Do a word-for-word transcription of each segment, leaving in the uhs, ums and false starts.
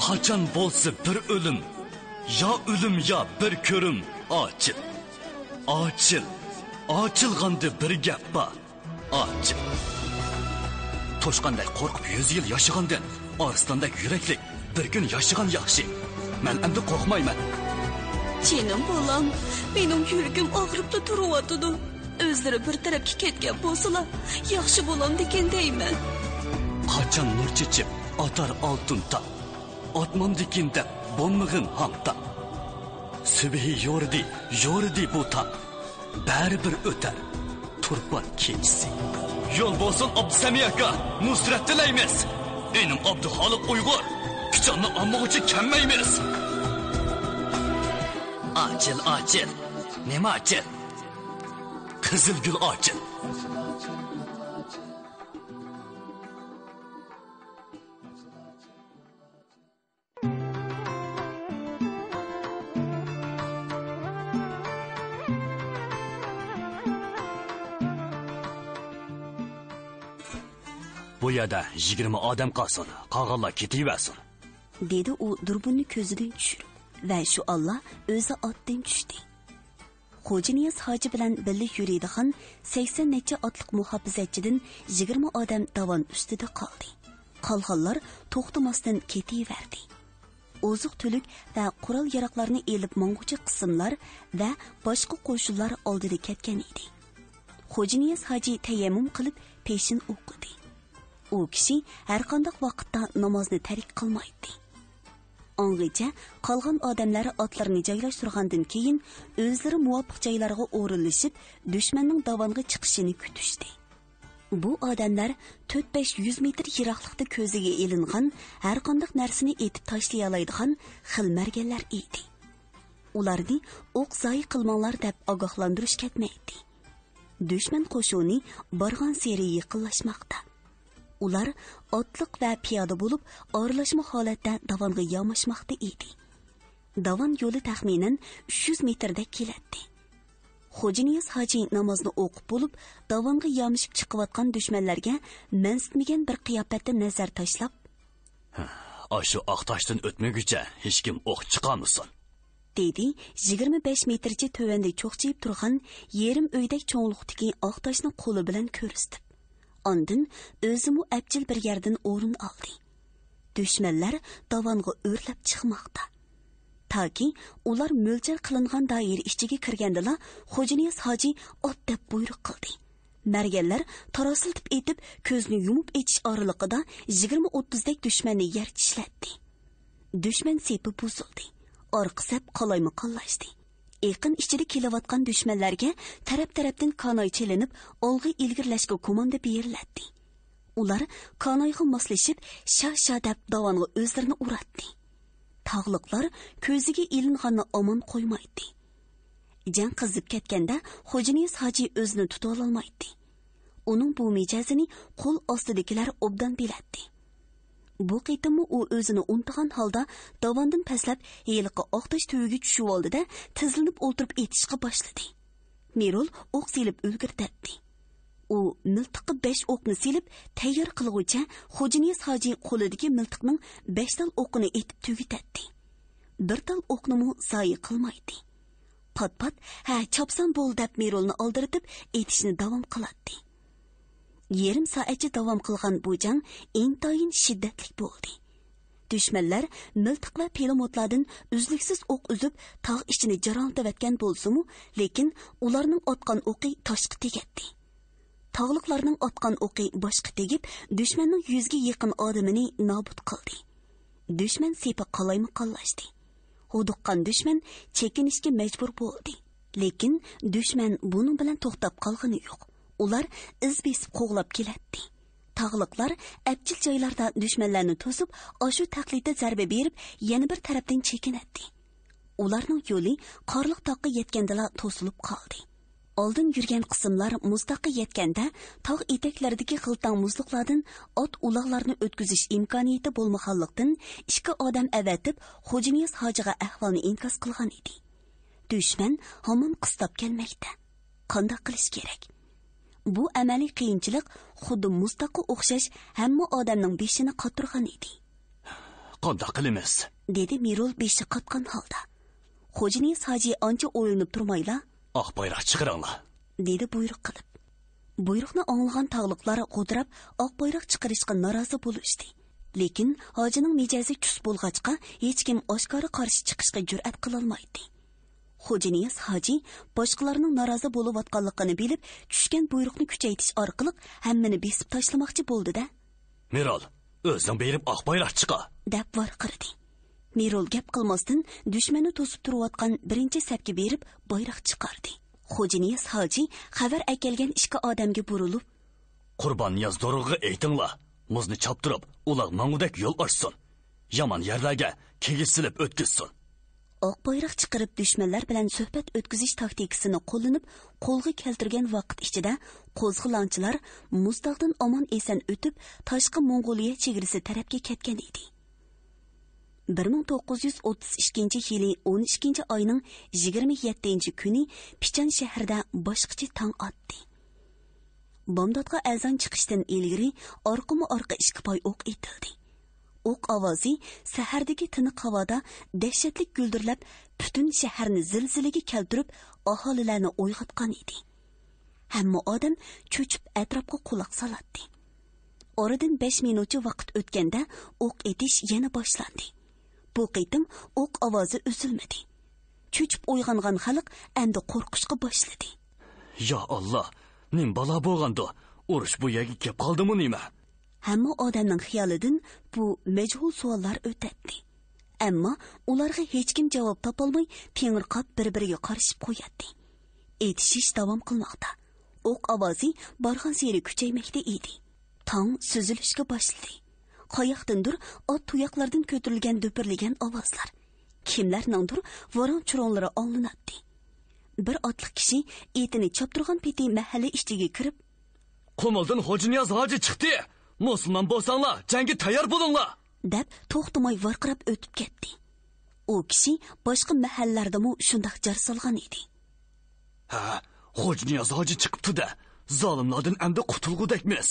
قاچان بولسا بىر ئۆلۈم، يا ئۆلۈم، يا بىر كۆرۈم. ئاچىل، ئاچىل، ئاچىلغاندا بىر گەپ بار. ئاچىل. توشقاندەك قورقۇپ يۈز يىل ياشىغاندىن، ئارسلاندەك يۈرەكلىك بىر كۈن ياشىغان ياخشى. مەن ئەمدى قورقمايمەن. جېنىم بالام، مېنىڭ يۈرىكىم ئاغرىپلا تۇرۇۋاتىدۇ. ئۆزلىرى بىر تەرەپكە كەتكەن بولسىلا، ياخشى بولامدىكىن دەيمەن. قاچان نۇر چېچىپ، ئاتار ئالتۇن تاڭ، ئاتمامدىكىن دەپ بولمىغىن ھاڭ تاڭ. سۈبھى يورۇدى، يورۇدى بۇ تاڭ. بەرىبىر ئۆتەر تۇرپان كېچىسى. يول بولسۇن ئابدۇسەمى ئاكا، نۇسرەت تىلەيمىز. ئىنىم ئابدۇخالىق ئۇيغۇر، پىچاننى ئالمىغۇچە كەممەيمىز. ئاچىل، ئاچىل. نېمە ئاچىل؟ قىزىل گۈل ئاچىل. بۇ يەردە يىگىرمە ئادەم قالسۇن، قالغانلار كېتىۋەرسۇن. دېدى ئۇ دۇربۇننى كۆزىدىن چۈشۈرۈپ ۋە شۇ ئاللا ئۆزى ئاتتىن چۈشتى. خوجانىياز ھاجى بىلەن بىللە يۈرىدىغان سەكسەن نەچچە ئاتلىق مۇھاپىزەتچىدىن يىگىرمە ئادەم داۋان ئۈستىدە قالدى. قالغانلار توختىماستىن كېتىۋەردى. ئوزۇق-تۈلۈك ۋە قورال-ياراغلارنى ئېلىپ ماڭغۇچى قىسىملار ۋە باشقا قوشۇنلار ئالدىدا كەتكەن ئىدى. خوجانىياز ھاجى تەيەممۇم قىلىپ پېشىن ئوقۇدى. ئۇ كىشى ھەرقانداق ۋاقىتتا نامازنى تەرك قىلمايتتى. ئاڭغىچە قالغان ئادەملەر ئاتلىرىنى جايلاشتۇرغاندىن كېيىن، ئۆزلىرى مۇۋاپىق جايلارغا ئورۇنلىشىپ، دۈشمەننىڭ داۋانغا چىقىشىنى كۈتۈشتى. بۇ ئادەملەر تۆت بەش يۈز مېتىر يىراقلىقتا كۆزىگە ئىلىنغان ھەرقانداق نەرسىنى ئېتىپ تاشلىيالايدىغان خىل مەرگەنلەر ئىدى. ئۇلارنى ئوق زايە قىلماڭلار دەپ ئاگاھلاندۇرۇش كەتمەيتتى. دۈشمەن قوشۇنى بارغانسېرى يېقىنلاشماقتا. ئۇلار ئاتلىق ۋە پىيادە بولۇپ، ئارىلاشما ھالەتتە داۋانغا ياماشماقتا ئىدى. داۋان يولى تەخمىنەن ئۈچ يۈز مېتىردەك كېلەتتى. خوجانىياز ھاجى نامازنى ئوقۇپ بولۇپ، داۋانغا يامىشىپ چىقىۋاتقان دۈشمەنلەرگە مەنسىتمىگەن بىر قىياپەتتە نەزەر تاشلاپ، ئاشۇ ئاق تاشتىن ئۆتمىگۈچە ھېچكىم ئوق چىقارمىسۇن. دېدى يىگىرمە بەش مېتىرچە تۆۋەندە چوقچىيىپ تۇرغان يېرىم ئۆيدەك چوڭلۇقتىكى ئاق تاشنى قولى بىلەن كۆرسىتىپ. ئاندىن ئۆزىمۇ ئەپچىل بىر يەردىن ئورۇن ئالدى. دۈشمەنلەر داۋانغا ئۆرلەپ چىقماقتا. تاكى ئۇلار مۆلچەر قىلىنغان دائىرە ئىچىگە كىرگەندىلا، خوجانىياز ھاجى ئات دەپ بۇيرۇق قىلدى. مەرگەنلەر تاراسلىتىپ ئېتىپ، كۆزنى يۇمۇپ ئېچىش ئارىلىقىدا يىگىرمە ئوتتۇزدەك دۈشمەننى يەر چىشلەتتى. دۈشمەن سېپى بۇزۇلدى. ئارقا سەپ قالايمىقانلاشتى. ئېقىن ئىچىدە كېلىۋاتقان دۈشمەنلەرگە تەرەپ-تەرەپتىن كاناي چېلىنىپ، ئالغا ئىلگىرىلەشكە كوماندا بېرىلەتتى. ئۇلار كانايغا ماسلىشىپ، شا-شا دەپ داۋانغا ئۆزلىرىنى ئۇراتتى. تاغلىقلار كۆزىگە ئىلىنغاننى ئامان قويمايتتى. جەڭ قىزىپ كەتكەندە، خوجانىياز ھاجى ئۆزىنى تۇتۇۋالالمايتتى. ئۇنىڭ بۇ مىجەزىنى قول ئاستىدىكىلەر ئوبدان بىلەتتى. بۇ قېتىممۇ ئۇ ئۆزىنى ئۇنتۇغان ھالدا داۋاندىن پەسلەپ، ھېلىقى ئاق تاش تۈۋىگە چۈشۈۋالدى-دە، تىزلىنىپ ئولتۇرۇپ ئېتىشقا باشلىدى. مىرول ئوق سېلىپ ئۈلگۈر دەپتى. ئۇ مىلتىققا بەش ئوقنى سېلىپ تەييار قىلغۇچە، خوجانىياز ھاجى قولىدىكى مىلتىقنىڭ بەش تال ئوقىنى ئېتىپ تۈگىتەتتى. بىر تال ئوقنىمۇ زايە قىلمايتتى. پات-پات، ھە، چاپسان بول دەپ مىرولنى ئالدىرىتىپ ئېتىشنى داۋام قىلاتتى. يېرىم سائەتچە داۋام قىلغان بۇ جەڭ ئىنتايىن شىددەتلىك بولدى. دۈشمەنلەر مىلتىق ۋە پىلىموتلاردىن ئۈزلۈكسىز ئوق ئۈزۈپ، تاغ ئىچىنى جاراڭلىتىۋەتكەن بولسىمۇ، لېكىن ئۇلارنىڭ ئاتقان ئوقى تاشقا تېگەتتى. تاغلىقلارنىڭ ئاتقان ئوقى باشقا تېگىپ، دۈشمەننىڭ يۈزگە يېقىن ئادىمىنى نابۇت قىلدى. دۈشمەن سېپى قالايمىقانلاشتى. ھودۇققان دۈشمەن چېكىنىشكە مەجبۇر بولدى. لېكىن دۈشمەن بۇنىڭ بىلەن توختاپ قالغىنى يوق. ئۇلار ئىز بېسىپ قوغلاپ كېلەتتى. تاغلىقلار ئەپچىل جايلاردا دۈشمەنلەرنى توسۇپ، ئاشۇ تەقلىدتە زەربە بېرىپ، يەنە بىر تەرەپتىن چېكىنەتتى. ئۇلارنىڭ يولى قارلىق تاغقا يەتكەندىلا توسۇلۇپ قالدى. ئالدىن يۈرگەن قىسىملار مۇز تاغقا يەتكەندە، تاغ ئېتەكلىرىدىكى غىلتاڭ مۇزلۇقلاردىن ئات ئۇلاغلارنى ئۆتكۈزۈش ئىمكانىيىتى بولمىغانلىقتىن، ئىككى ئادەم ئەۋەتىپ، خوجانىياز ھاجىغا ئەھۋالنى ئىنكاس قىلغان ئىدى. دۈشمەن ھامان قىستاپ كەلمەكتە. قانداق قىلىش كېرەك؟ بۇ ئەمەلىي قىيىنچىلىق خۇددى مۇز تاغقا ئوخشاش ھەممە ئادەمنىڭ بېشىنى قاتۇرغان ئىدى. قانداق قىلىمىز؟ دېدى مىرۇل بېشى قاتقان ھالدا. خوجانىياز ھاجى ئانچە ئويلىنىپ تۇرمايلا، ئاق بايراق چىقىرىڭلار، دېدى بۇيرۇق قىلىپ. بۇيرۇقنى ئاڭلىغان تاغلىقلار غودىراپ ئاق بايراق چىقىرىشقا نارازى بولۇشتى. لېكىن ھاجىنىڭ مىجەزى چۈس بولغاچقا، ھېچكىم ئاشكارا قارشى چىقىشقا جۈرئەت قىلالمايتتى. خوجانىياز ھاجى باشقىلارنىڭ نارازى بولۇۋاتقانلىقىنى بىلىپ، چۈشكەن بۇيرۇقنى كۈچەيتىش ئارقىلىق ھەممىنى بېسىپ تاشلىماقچى بولدى-دە. مىرال، ئۆزۈڭ بېرىپ ئاق بايراق چىقار، دەپ ۋارقىرىدى. مىرۇل گەپ قىلماستىن، دۈشمەننى توسۇپ تۇرۇۋاتقان بىرىنچى سەپكە بېرىپ بايراق چىقاردى. خوجانىياز ھاجى خەۋەر ئەكەلگەن ئىككى ئادەمگە بۇرۇلۇپ، قۇرباننىياز دورغىغا ئېيتىڭلار، مۇزنى چاپتۇرۇپ، ئۇلار ماڭغۇدەك يول ئاچسۇن. يامان يەرلەرگە كىگىز سېلىپ ئۆتكۈزسۇن. ئاق بايراق چىقىرىپ، دۈشمەنلەر بىلەن سۆھبەت ئۆتكۈزۈش تاكتىكىسىنى قوللىنىپ، قولغا كەلتۈرگەن ۋاقىت ئىچىدە قوزغىلاڭچىلار مۇزتاغدىن ئامان-ئېسەن ئۆتۈپ، تاشقى موڭغۇلىيە چېگرىسى تەرەپكە كەتكەن ئىدى. بىر مىڭ توققۇز يۈز ئوتتۇز ئىككىنچى يىلى ئون ئىككىنچى ئاينىڭ يىگىرمە يەتتىنچى كۈنى پىچان شەھىرىدە باشقىچە تاڭ ئاتتى. بامداتقا ئەزان چىقىشتىن ئىلگىرى ئارقىمۇ ئارقا ئىككى پاي ئوق ئېتىلدى. ئوق ئاۋازى سەھەردىكى تىنىق ھاۋادا دەھشەتلىك گۈلدۈرلەپ، پۈتۈن شەھەرنى زىلزىلىگە كەلتۈرۈپ، ئاھالىلەرنى ئويغاتقان ئىدى. ھەممە ئادەم چۆچۈپ ئەتراپقا قۇلاق سالاتتى. ئارىدىن بەش مىنۇتچە ۋاقىت ئۆتكەندە، ئوق ئېتىش يەنە باشلاندى. بۇ قېتىم ئوق ئاۋازى ئۈزۈلمىدى. چۆچۈپ ئويغانغان خەلق ئەمدى قورقۇشقا باشلىدى. يا ئاللا، نېمە بالا بولغاندۇ؟ ئۇرۇش بۇ يەرگە كەپ قالدىمۇ نېمە؟ ھەممە ئادەمنىڭ خىيالىدىن بۇ مەجھۇل سوئاللار ئۆتەتتى. ئەمما ئۇلارغا ھېچكىم جاۋاب تاپالماي، تېڭىرقاپ بىر-بىرىگە قارىشىپ قوياتتى. ئېتىشىش داۋام قىلماقتا. ئوق ئاۋازى بارغانسېرى كۈچەيمەكتە ئىدى. تاڭ سۈزۈلۈشكە باشلىدى. قاياقتىندۇر ئات تۇياقلاردىن كۆتۈرۈلگەن دۈپۈرلىگەن ئاۋازلار، كىملەرنىڭدۇر ۋاراڭ-چۇرۇڭلىرى ئاڭلىناتتى. بىر ئاتلىق كىشى ئېتىنى چاپتۇرغان پېتى مەھەللە ئىچىگە كىرىپ، قۇمۇلدىن خوجانىياز ھاجى چىقتى! مۇسۇلمان بولساڭلار، جەڭگە تەييار بولۇڭلار! دەپ توختىماي ۋارقىراپ ئۆتۈپ كەتتى. ئۇ كىشى باشقا مەھەللىلەردىمۇ شۇنداق جار سالغان ئىدى. ھە، خوجانىياز ھاجى چىقىپتۇ-دە، زالىملاردىن ئەمدى قۇتۇلغۇدەكمىز.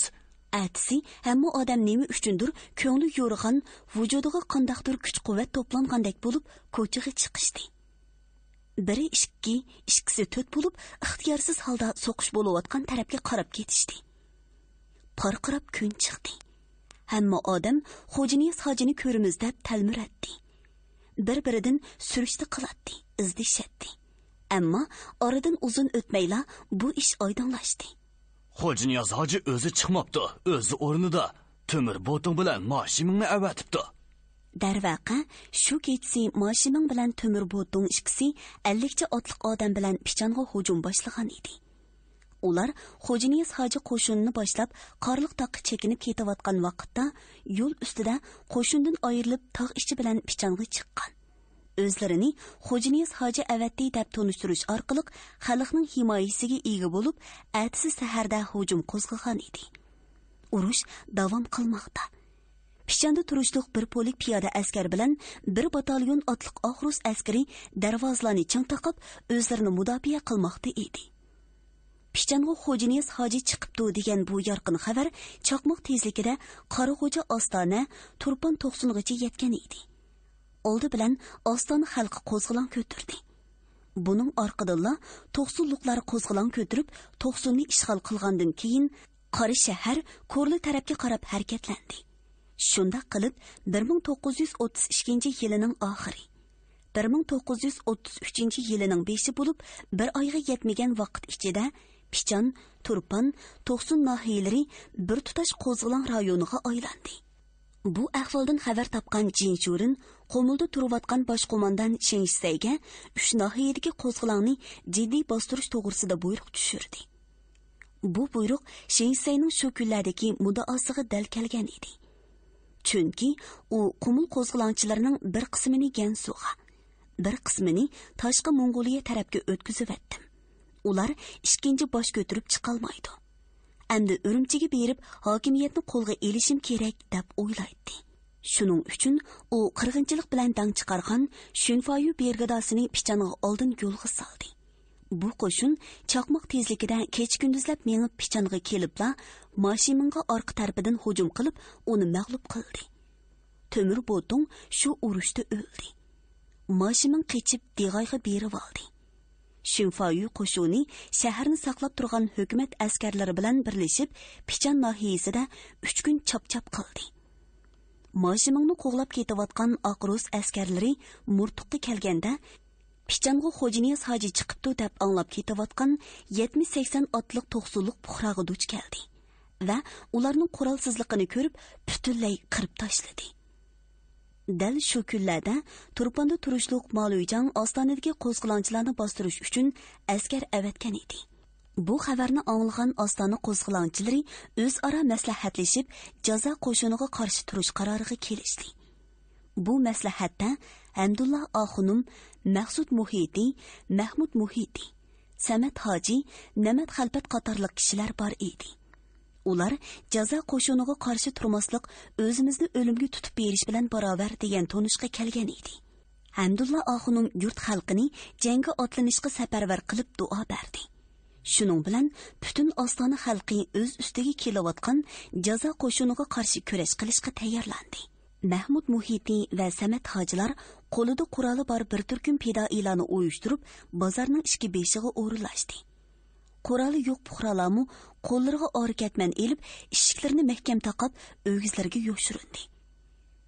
ئەتىسى ھەممە ئادەم نېمە ئۈچۈندۇر كۆڭلى يورۇغان، ۋۇجۇدىغا قانداقتۇر كۈچ-قۇۋۋەت توپلانغاندەك بولۇپ، كوچىغا چىقىشتى. بىرى ئىككى، ئىككىسى تۆت بولۇپ، ئىختىيارسىز ھالدا سوقۇش بولۇۋاتقان تەرەپكە قاراپ كېتىشتى. پارقىراپ كۈن چىقتى. ھەممە ئادەم خوجانىياز ھاجىنى كۆرىمىز دەپ تەلمۈرەتتى. بىر-بىرىدىن سۈرۈشتە قىلاتتى، ئىزدىشەتتى. ئەمما ئارىدىن ئۇزۇن ئۆتمەيلا بۇ ئىش ئايدىڭلاشتى. خوجانىياز ھاجى ئۆزى چىقماپتۇ، ئۆزى ئورنىدا تۆمۈر بوتۇڭ بىلەن ماشىمىڭنى ئەۋەتىپتۇ. دەرۋەقە، شۇ كېچىسى ماشىمىڭ بىلەن تۆمۈر بوتۇڭ ئىككىسى ئەللىكچە ئاتلىق ئادەم بىلەن پىچانغا ھۇجۇم باشلىغان ئىدى. ئۇلار خوجانىياز ھاجى قوشۇنىنى باشلاپ، قارلىق تاغقا چېكىنىپ كېتىۋاتقان ۋاقىتتا، يول ئۈستىدە قوشۇندىن ئايرىلىپ، تاغ ئىچى بىلەن پىچانغا چىققان. ئۆزلىرىنى خوجانىياز ھاجى ئەۋەتتى دەپ تونۇشتۇرۇش ئارقىلىق خەلقنىڭ ھىمايىسىگە ئىگە بولۇپ، ئەتىسى سەھەردە ھۇجۇم قوزغىغان ئىدى. ئۇرۇش داۋام قىلماقتا. پىچاندا تۇرۇشلۇق بىر پولك پىيادە ئەسكەر بىلەن بىر باتاليون ئاتلىق ئاق رۇس ئەسكىرى دەرۋازىلارنى چىڭ تاقاپ، ئۆزلىرىنى مۇداپىئە قىلماقتا ئىدى. پىچانغا خوجانىياز ھاجى چىقىپتۇ دېگەن بۇ يارقىن خەۋەر چاقماق تېزلىكىدە قاراخوجا ئاستانە، تۇرپان توقسۇنغىچە يەتكەن ئىدى. ئالدى بىلەن ئاستانە خەلقى قوزغىلاڭ كۆتۈردى. بۇنىڭ ئارقىدىنلا توقسۇنلۇقلار قوزغىلاڭ كۆتۈرۈپ، توقسۇننى ئىشغال قىلغاندىن كېيىن، قارا شەھەر كورلا تەرەپكە قاراپ ھەرىكەتلەندى. شۇنداق قىلىپ، بىر مىڭ توققۇز يۈز ئوتتۇز ئىككىنچى يىلىنىڭ ئاخىرى، بىر مىڭ توققۇز يۈز ئوتتۇز ئۈچىنچى يىلىنىڭ بېشى بولۇپ، بىر ئايغا يەتمىگەن ۋاقىت ئىچىدە پىچان، تۇرپان، توقسۇن ناھىيەلىرى بىر تۇتاش قوزغىلاڭ رايونىغا ئايلاندى. بۇ ئەھۋالدىن خەۋەر تاپقان جىن شۇرىن قۇمۇلدا تۇرۇۋاتقان باش قوماندان شېڭ شىسەيگە ئۈچ ناھىيەدىكى قوزغىلاڭنى جىددىي باستۇرۇش توغرىسىدا بۇيرۇق چۈشۈردى. بۇ بۇيرۇق شېڭ شىسەينىڭ شۇ كۈنلەردىكى مۇددىئاسىغا دەل كەلگەن ئىدى. چۈنكى ئۇ قۇمۇل قوزغىلاڭچىلىرىنىڭ بىر قىسمىنى گەنسۇغا، بىر قىسمىنى تاشقى موڭغۇلىيە تەرەپكە ئۆتكۈزۈۋەتتىم. ئۇلار ئىككىنچى باش كۆتۈرۈپ چىقالمايدۇ. ئەمدى ئۈرۈمچىگە بېرىپ، ھاكىمىيەتنى قولغا ئېلىشىم كېرەك، دەپ ئويلايتتى. شۇنىڭ ئۈچۈن ئۇ قىرغىنچىلىق بىلەن داڭ چىقارغان شۈنفايۈ بىرگاداسىنى پىچانغا ئالدىن يولغا سالدى. بۇ قوشۇن چاقماق تېزلىكىدە كېچە-كۈندۈزلەپ مېڭىپ، پىچانغا كېلىپلا، ماشىمىڭغا ئارقا تەرىپىدىن ھۇجۇم قىلىپ، ئۇنى مەغلۇپ قىلدى. تۆمۈر بوتۇڭ شۇ ئۇرۇشتا ئۆلدى. ماشىمىڭ قېچىپ دىغايغا بېرىۋالدى. شىنفايۈ قوشۇنى شەھەرنى ساقلاپ تۇرغان ھۆكۈمەت ئەسكەرلىرى بىلەن بىرلىشىپ پىچان ناھىيەسىدە ئۈچ كۈن چاپچاپ قىلدى. ماشىمىڭنى قوغلاپ كېتىۋاتقان ئاق رۇس ئەسكەرلىرى مۇرتۇققا كەلگەندە، پىچانغا خوجانىياز ھاجى چىقىپتۇ دەپ ئاڭلاپ كېتىۋاتقان يەتمىش سەكسەن ئاتلىق توقسۇنلۇق پۇقراغا دۇچ كەلدى ۋە ئۇلارنىڭ قورالسىزلىقىنى كۆرۈپ پۈتۈنلەي قىرىپ تاشلىدى. دەل شۇ كۈنلەردە تۇرپاندا تۇرۇشلۇق مالۈيجاڭ ئاستانىدىكى قوزغىلاڭچىلارنى باستۇرۇش ئۈچۈن ئەسكەر ئەۋەتكەن ئىدى. بۇ خەۋەرنى ئاڭلىغان ئاستانە قوزغىلاڭچىلىرى ئۆزئارا مەسلىھەتلىشىپ، جازا قوشۇنىغا قارشى تۇرۇش قارارىغا كېلىشتى. بۇ مەسلىھەتتە ھەمدۇللا ئاخۇنۇم، مەخسۇت مۇھىتى، مەھمۇت مۇھىتى، سەمەت ھاجى، نەمەت خەلپەت قاتارلىق كىشىلەر بار ئىدى. ئۇلار جازا قوشۇنىغا قارشى تۇرماسلىق ئۆزىمىزنى ئۆلۈمگە تۇتۇپ بېرىش بىلەن باراۋەر دېگەن تونۇشقا كەلگەن ئىدى. ھەمدۇللا ئاخۇنۇم يۇرت خەلقىنى جەڭگە ئاتلىنىشقا سەپەرۋەر قىلىپ دۇئا بەردى. شۇنىڭ بىلەن پۈتۈن ئاستانە خەلقى ئۆز ئۈستىگە كېلىۋاتقان جازا قوشۇنىغا قارشى كۈرەش قىلىشقا تەييارلاندى. مەھمۇت مۇھىتى ۋە سەمەت ھاجىلار قولىدا قورالى بار بىر تۈركۈم پىدائىيلارنى ئۇيۇشتۇرۇپ، بازارنىڭ ئىككى بېشىغا ئورۇنلاشتى. قورالى يوق پۇقرالارمۇ قوللىرىغا ئارا كەتمەن ئېلىپ، ئىشىكلىرىنى مەھكەم تاقاپ، ئۆگزىلىرىگە يوشۇرۇندى.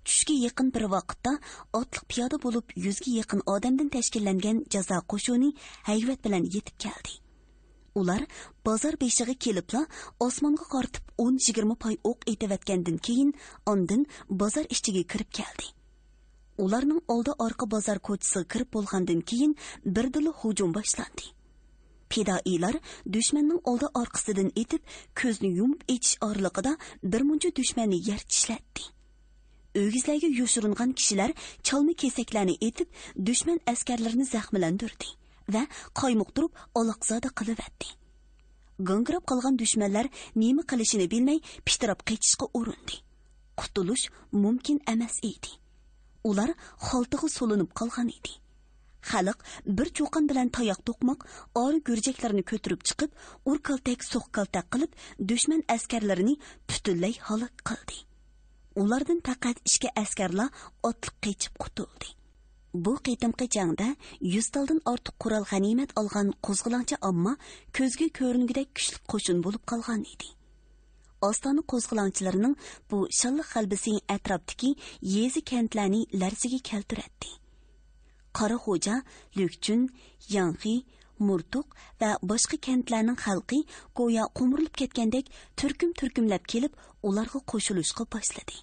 چۈشكە يېقىن بىر ۋاقىتتا ئاتلىق پىيادە بولۇپ يۈزگە يېقىن ئادەمدىن تەشكىللەنگەن جازا قوشۇنى ھەيۋەت بىلەن يېتىپ كەلدى. ئۇلار بازار بېشىغا كېلىپلا ئاسمانغا قارىتىپ ئون يىگىرمە پاي ئوق ئېتىۋەتكەندىن كېيىن، ئاندىن بازار ئىچىگە كىرىپ كەلدى. ئۇلارنىڭ ئالدى ئارقا بازار كوچىسىغا كىرىپ بولغاندىن كېيىن، بىردىنلا ھۇجۇم باشلاندى. پىدائىيلار دۈشمەننىڭ ئالدى ئارقىسىدىن ئېتىپ، كۆزنى يۇمۇپ ئېچىش ئارىلىقىدا بىر مۇنچە دۈشمەننى يەر چىشلەتتى. ئۆگزىلەرگە يوشۇرۇنغان كىشىلەر چالما كېسەكلەرنى ئېتىپ، دۈشمەن ئەسكەرلىرىنى زەخىملەندۈردى ۋە قايمۇقتۇرۇپ ئالاقزادە قىلىۋەتتى. گاڭگىراپ قالغان دۈشمەنلەر نېمە قىلىشىنى بىلمەي پىتىراپ قېچىشقا ئۇرۇندى. قۇتۇلۇش مۇمكىن ئەمەس ئىدى. ئۇلار خالتىغا سولىنىپ قالغان ئىدى. خەلق بىر چۇقان بىلەن تاياق توقماق، ئارا گۈرجەكلىرىنى كۆتۈرۈپ چىقىپ، ئۇر كالتەك، سوق كالتەك قىلىپ، دۈشمەن ئەسكەرلىرىنى پۈتۈنلەي ھالاك قىلدى. ئۇلاردىن پەقەت ئىككى ئەسكەرلا ئاتلىق قېچىپ قۇتۇلدى. بۇ قېتىمقى جەڭدە يۈز تالدىن ئارتۇق قورال غەنىيمەت ئالغان قوزغىلاڭچى ئامما كۆزگە كۆرۈنگۈدەك كۈچلۈك قوشۇن بولۇپ قالغان ئىدى. ئاستانە قوزغىلاڭچىلىرىنىڭ بۇ شانلىق غەلىبىسى ئەتراپتىكى يېزا، كەنتلەرنى لەرزىگە كەلتۈرەتتى. قارا خوجا، لۈكچۈن، ياڭخې، مۇرتۇق ۋە باشقا كەنتلەرنىڭ خەلقى گويا قومۇرۇلۇپ كەتكەندەك تۈركۈم-تۈركۈملەپ كېلىپ، ئۇلارغا قوشۇلۇشقا باشلىدى.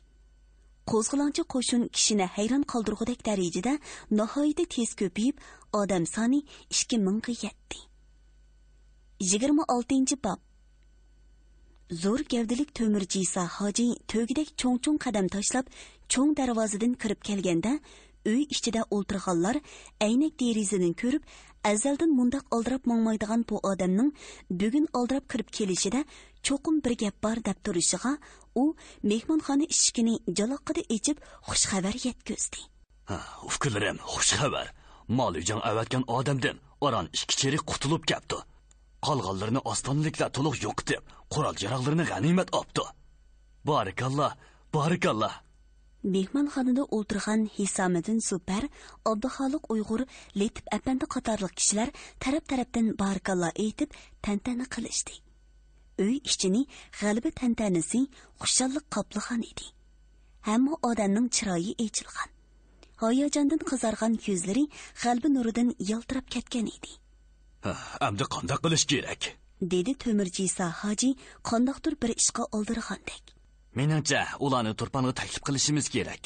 قوزغىلاڭچى قوشۇن كىشىنى ھەيران قالدۇرغۇدەك دەرىجىدە ناھايىتى تېز كۆپىيىپ، ئادەم سانى ئىككى مىڭغا يەتتى. يىگىرمە ئالتىنچى باب. زور گەۋدىلىك تۆمۈر جىسا ھاجى تۆگىدەك چوڭ-چوڭ قەدەم تاشلاپ، چوڭ دەرۋازىدىن كىرىپ كەلگەندە، ئۆي ئىچىدە ئولتۇرغانلار ئەينەك دېرىزىدىن كۆرۈپ، ئەزەلدىن مۇنداق ئالدىراپ ماڭمايدىغان بۇ ئادەمنىڭ بۈگۈن ئالدىراپ كىرىپ كېلىشىدە چوقۇم بىر گەپ بار دەپ تۇرۇشىغا، ئۇ مېھمانخانا ئىشىكىنى جالاققىدە ئېچىپ، خۇش خەۋەر يەتكۈزدى. ھە، ئۇكىلىرىم، خۇش خەۋەر. مالۈيجاڭ ئەۋەتكەن ئادەمدىن ئاران ئىككى چېرىك قۇتۇلۇپ كەپتۇ. قالغانلىرىنى ئاستانىلىكلەر تولۇق يوقىتىپ، قورال-ياراغلىرىنى غەنىيمەت ئاپتۇ. بارىكاللا، بارىكاللا! مېھمانخانىدا ئولتۇرغان ھېسامىدىن زۇپەر، ئابدۇخالىق ئۇيغۇر، لېتىپ ئەپەندى قاتارلىق كىشىلەر تەرەپ-تەرەپتىن بارىكاللا ئېيتىپ، تەنتەنە قىلىشتى. ئۆي ئىچىنى غەلىبە تەنتەنىسى، خۇشاللىق قاپلىغان ئىدى. ھەممە ئادەمنىڭ چىرايى ئېچىلغان. ھاياجاندىن قىزارغان يۈزلىرى غەلىبە نۇرىدىن يالتىراپ كەتكەن ئىدى. ھە، ئەمدى قانداق قىلىش كېرەك؟ دېدى تۆمۈر جىسا ھاجى قانداقتۇر بىر ئىشقا ئالدىرىغاندەك. مېنىڭچە، ئۇلارنى تۇرپانغا تەكلىپ قىلىشىمىز كېرەك.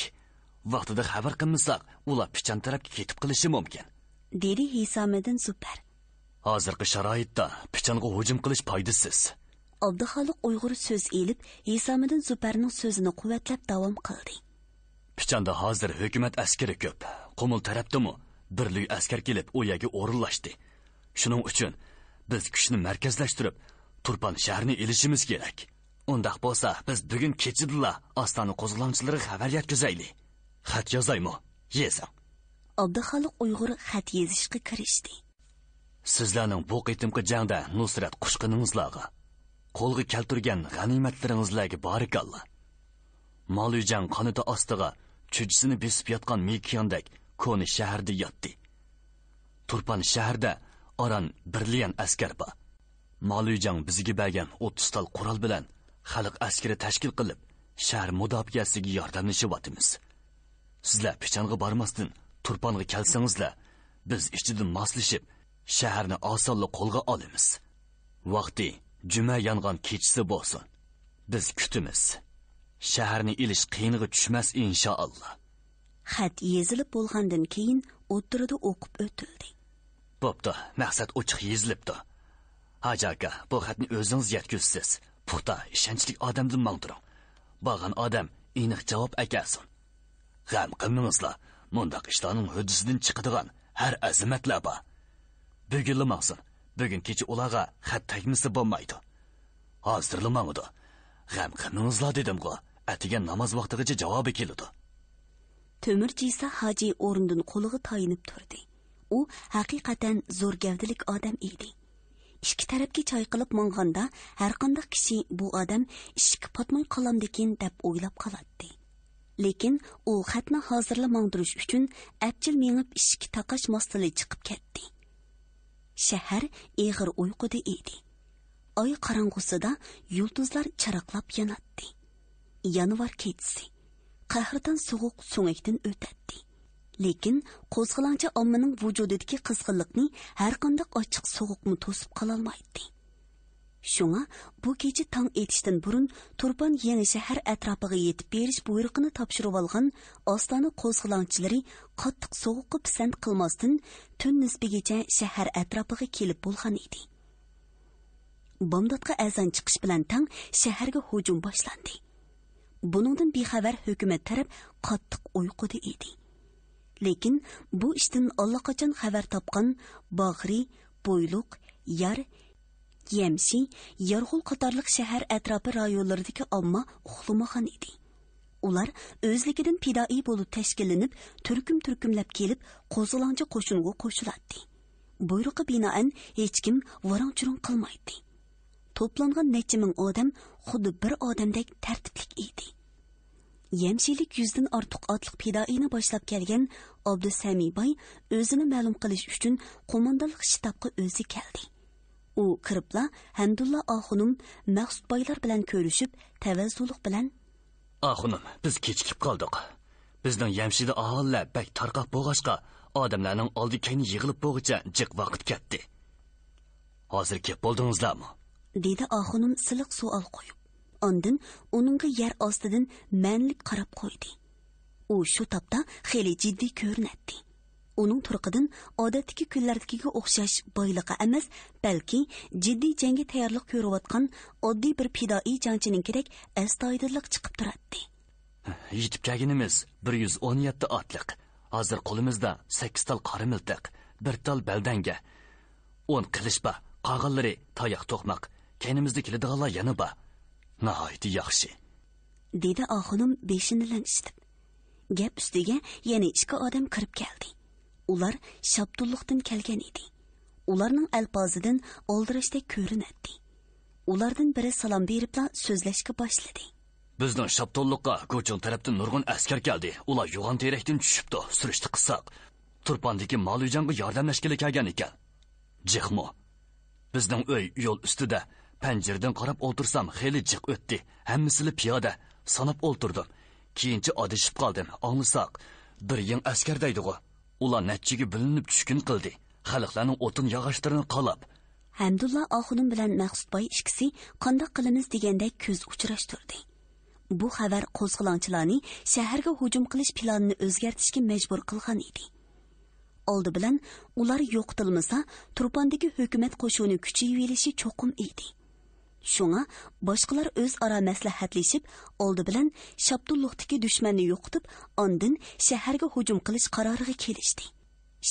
ۋاقتىدا خەۋەر قىلمىساق، ئۇلار پىچان تەرەپكە كېتىپ قېلىشى مۇمكىن. دېدى ھېسامىدىن زۇپەر. ھازىرقى شارائىتتا پىچانغا ھۇجۇم قىلىش پايدىسىز. ئابدۇخالىق ئۇيغۇر سۆز ئېلىپ، ھېسامىدىن زۇپەرنىڭ سۆزىنى قۇۋۋەتلەپ داۋام قىلدى. پىچاندا ھازىر ھۆكۈمەت ئەسكىرى كۆپ. قۇمۇل تەرەپتىمۇ بىر لۈي ئەسكەر كېلىپ، ئۇ يەرگە ئورۇنلاشتى. شۇنىڭ ئۈچۈن بىز كۈچنى مەركەزلەشتۈرۈپ، تۇرپان شەھىرىنى ئېلىشىمىز كېرەك. ئۇنداق بولسا، بىز بۈگۈن كېچىدىلا ئاستانە قوزغىلاڭچىلىرىغا خەۋەر يەتكۈزەيلى. خەت يازايمۇ؟ يېزىڭ. ئابدۇخالىق ئۇيغۇر خەت يېزىشقا كىرىشتى. سىزلەرنىڭ بۇ قېتىمقى جەڭدە نۇسرەت قۇچقىنىڭىزلارغا، قولغا كەلتۈرگەن غەنىيمەتلىرىڭىزلەرگە بارىكاللا. مالۈيجاڭ قانىتى ئاستىغا چۈجىسىنى بېسىپ ياتقان مىكياندەك كونا شەھەردە ياتتى. تۇرپان شەھىرىدە ئاران بىر ليەن ئەسكەر بار. مالۈيجاڭ بىزگە بەرگەن ئوتتۇز تال قورال بىلەن خەلق ئەسكىرى تەشكىل قىلىپ، شەھەر مۇداپىئەسىگە ياردەملىشىۋاتىمىز. سىزلەر پىچانغا بارماستىن تۇرپانغا كەلسىڭىزلەر، بىز ئىچىدىن ماسلىشىپ، شەھەرنى ئاسانلا قولغا ئالىمىز. ۋاقتى جۈمە يانغان كېچىسى بولسۇن. بىز كۈتىمىز. شەھەرنى ئېلىش قىيىنغا چۈشمەس، ئىنشائاللا. خەت يېزىلىپ بولغاندىن كېيىن ئوتتۇرىدا ئوقۇپ ئۆتۈلدى. بوپتۇ، مەقسەت ئوچۇق يېزىلىپتۇ. ھاجى ئاكا، بۇ خەتنى ئۆزىڭىز يەتكۈزىسىز. پۇختا، ئىشەنچلىك ئادەمدىن ماڭدۇرۇڭ. بارغان ئادەم ئېنىق جاۋاب ئەكەلسۇن. غەم قىلمىڭىزلار، مۇنداق ئىشلارنىڭ ھۆددىسىدىن چىقىدىغان ھەر ئەزىمەتلەر بار. بۈگۈنلا ماڭسۇن، بۈگۈن كېچە ئۇلارغا خەت تەگمىسە بولمايدۇ. ھازىرلا ماڭىدۇ. غەم قىلمىڭىزلار دېدىمغۇ، ئەتىگەن ناماز ۋاقتىغىچە جاۋابى كېلىدۇ. تۆمۈر جىسا ھاجى ئورنىدىن قولىغا تايىنىپ تۇردى. ئۇ ھەقىقەتەن زور گەۋدىلىك ئادەم ئىدى. ئىككى تەرەپكە چايقىلىپ ماڭغاندا، ھەرقانداق كىشى بۇ ئادەم ئىشىككە پاتماي قالامدىكىن دەپ ئويلاپ قالاتتى. لېكىن ئۇ خەتنى ھازىرلا ماڭدۇرۇش ئۈچۈن ئەپچىل مېڭىپ، ئىشىككە تاقاش ماستىلى چىقىپ كەتتى. شەھەر ئېغىر ئۇيقۇدا ئىدى. ئاي قاراڭغۇسىدا يۇلتۇزلار چىراغلاپ ياناتتى. يانۋار كېچىسى. قەھرىتان سوغۇق سۆڭەكتىن ئۆتەتتى. لېكىن قوزغىلاڭچى ئاممىنىڭ ۋۇجۇدىدىكى قىزغىنلىقنى ھەرقانداق ئاچچىق سوغۇقمۇ توسۇپ قالالمايتتى. شۇڭا بۇ كېچە تاڭ ئېتىشتىن بۇرۇن تۇرپان يېڭى شەھەر ئەتراپىغا يېتىپ بېرىش بۇيرۇقىنى تاپشۇرۇۋالغان ئاستانە قوزغىلاڭچىلىرى قاتتىق سوغۇققا پىسەنت قىلماستىن، تۈن نىسپىگىچە شەھەر ئەتراپىغا كېلىپ بولغان ئىدى. بامداتقا ئەزان چىقىش بىلەن تەڭ شەھەرگە ھۇجۇم باشلاندى. بۇنىڭدىن بىخەۋەر ھۆكۈمەت تەرەپ قاتتىق ئۇيقۇدا ئىدى. لېكىن بۇ ئىشتىن ئاللىقاچان خەۋەر تاپقان باغرى، بويلۇق، يار، يەمشى، يارغول قاتارلىق شەھەر ئەتراپى رايونلىرىدىكى ئامما ئۇخلىمىغان ئىدى. ئۇلار ئۆزلۈكىدىن پىدائىي بولۇپ تەشكىللىنىپ، تۈركۈم-تۈركۈملەپ كېلىپ، قوزغىلاڭچى قوشۇنغا قوشۇلاتتى. بۇيرۇققا بىنائەن، ھېچكىم ۋاراڭ-چۇرۇڭ قىلمايتتى. توپلانغان نەچچە مىڭ ئادەم خۇددى بىر ئادەمدەك تەرتىپلىك ئىدى. يەمشىلىك يۈزدىن ئارتۇق ئاتلىق پىدائىينى باشلاپ كەلگەن ئابدۇسەمى باي ئۆزىنى مەلۇم قىلىش ئۈچۈن قوماندانلىق شتابقا ئۆزى كەلدى. ئۇ كىرىپلا ھەمدۇللا ئاخۇنۇم، مەخسۇت بايلار بىلەن كۆرۈشۈپ، تەۋەززۇلۇق بىلەن، ئاخۇنۇم، بىز كېچىكىپ قالدۇق. بىزنىڭ يەمشىدە ئاھالىلەر بەك تارقاق بولغاچقا، ئادەملەرنىڭ ئالدى كەينى يىغىلىپ بولغۇچە جىق ۋاقىت كەتتى. ھازىر كېلىپ بولدىڭىزلارمۇ؟ دېدى ئاخۇنۇم سىلىق سوئال قويۇپ. ئاندىن ئۇنىڭغا يەر ئاستىدىن مەنىلىك قاراپ قويدى. ئۇ شۇ تاپتا خېلى جىددىي كۆرۈنەتتى. ئۇنىڭ تۇرقىدىن ئادەتتىكى كۈنلەردىكىگە ئوخشاش بايلىقى ئەمەس، بەلكى جىددىي جەڭگە تەييارلىق كۆرۈۋاتقان ئاددىي بىر پىدائىي جەڭچىنىڭكىدەك ئەستايىدىللىق چىقىپ تۇراتتى. يېتىپ كەلگىنىمىز بىر يۈز ئون يەتتە ئاتلىق. ھازىر قولىمىزدا سەككىز تال قارا مىلتىق، بىر تال بەلدەڭگە، ئون قىلىچ بار، قالغانلىرى تاياق توقماق، كەينىمىزدە كېلىدىغانلار يەنە بار. ناھايىتى ياخشى. دېدى ئاخۇنۇم بېشىنى لىڭشىتىپ. گەپ ئۈستىگە يەنە ئىككى ئادەم كىرىپ كەلدى. ئۇلار شاپتۇللۇقتىن كەلگەن ئىدى. ئۇلارنىڭ ئەلپازىدىن ئالدىراشتەك كۆرۈنەتتى. ئۇلاردىن بىرى سالام بېرىپلا سۆزلەشكە باشلىدى. بىزنىڭ شاپتۇللۇققا گۇچۇڭ تەرەپتىن نۇرغۇن ئەسكەر كەلدى. ئۇلار يوغان تېرەكتىن چۈشۈپتۇ. سۈرۈشتە قىلساق، تۇرپاندىكى مالۈيجاڭغا ياردەملەشكىلى كەلگەن ئىكەن. جىقمۇ؟ بىزنىڭ ئۆي يول ئۈستىدە. پەنجىرىدىن قاراپ ئولتۇرسام، خېلى جىق ئۆتتى. ھەممىسىلا پىيادە. ساناپ ئولتۇردۇم. كېيىنچە ئادىشىپ قالدىم. ئاڭلىساق، بىر يىڭ ئەسكەر دەيدىغۇ. ئۇلار نەچچىگە بۆلۈنۈپ چۈشكۈن قىلدى. خەلقلەرنىڭ ئوتۇن ياغاچلىرىنى قالاپ. ھەمدۇللا ئاخۇنۇم بىلەن مەخسۇت باي ئىككىسى قانداق قىلىمىز دېگەندەك كۆز ئۇچراشتۇردى. بۇ خەۋەر قوزغىلاڭچىلارنى شەھەرگە ھۇجۇم قىلىش پىلانىنى ئۆزگەرتىشكە مەجبۇر قىلغان ئىدى. ئالدى بىلەن ئۇلار يوقىتىلمىسا، تۇرپاندىكى ھۆكۈمەت قوشۇنى كۈچىيىۋېلىشى چوقۇم ئىدى. شۇڭا باشقىلار ئۆزئارا مەسلىھەتلىشىپ، ئالدى بىلەن شاپتۇللۇقتىكى دۈشمەننى يوقىتىپ، ئاندىن شەھەرگە ھۇجۇم قىلىش قارارىغا كېلىشتى.